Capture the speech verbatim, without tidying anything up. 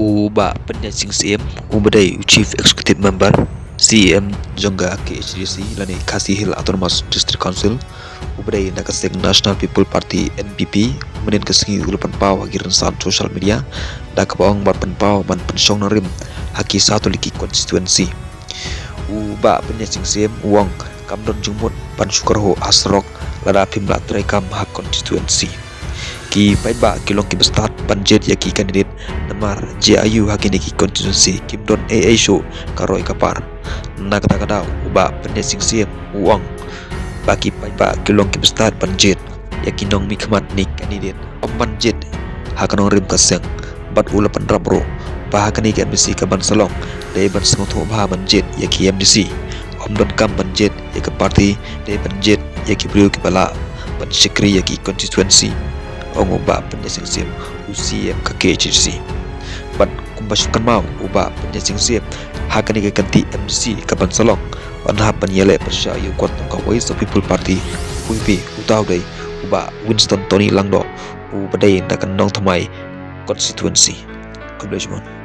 U Bah Pynïaid Sing Syiem, u ba dei u Chief Executive Member, C E M jong ka K H A D C lane Khasi Hills Autonomous District Council, u ba dei na ka seng National People Party, N P P, mynhynnin ka sngi u la pynpaw ha ki rynsan social media da kaba ong ban pynpaw ban pynshong nongrim ha ki saw tylli ki constituency. U Bah Pynïaid Sing Syiem u ong kam don jingmut ban shu kyrhuh ha surok lada phim lah treikam ha constituency. Ki paidbah ki long kiba stad ban jied ïa ki candidate namar jia aiu ha kine ki constituency kim don ei ei shuh ka roi ka par. Na kata ka daw u Bah Pynïaid Sing Syiem u ong ba ki paidbah ki long kiba stad ban jied ïa ki nongmihkhmat ne candidate, ym ban jied ha ka nongrim ka seng. Bad u la pynrap ruh ba ha kane ka M D C ka ban sa long dei ban sngewthuh bha ban jied ïa ki M D C, ym donkam ban jied ïa ka party, dei ban jied ïa ki briew kiba lah ban shakri ïa ki constituency, ong u Bah Pynïaid Sing Syiem, u C E M ka K H A D C. Bad kumba shu kynmaw u Bah Pynïaid Sing Syiem, ha kane ka kynti M D C ka ban sa long yn hap ban ïaleh pyrshah ïa u kot jong ka Voice of People Party, u M P, uta u dei u Bah Winston Tony Lyngdoh, u ba dei na ka Nongthymmai constituency. Khublei shibun.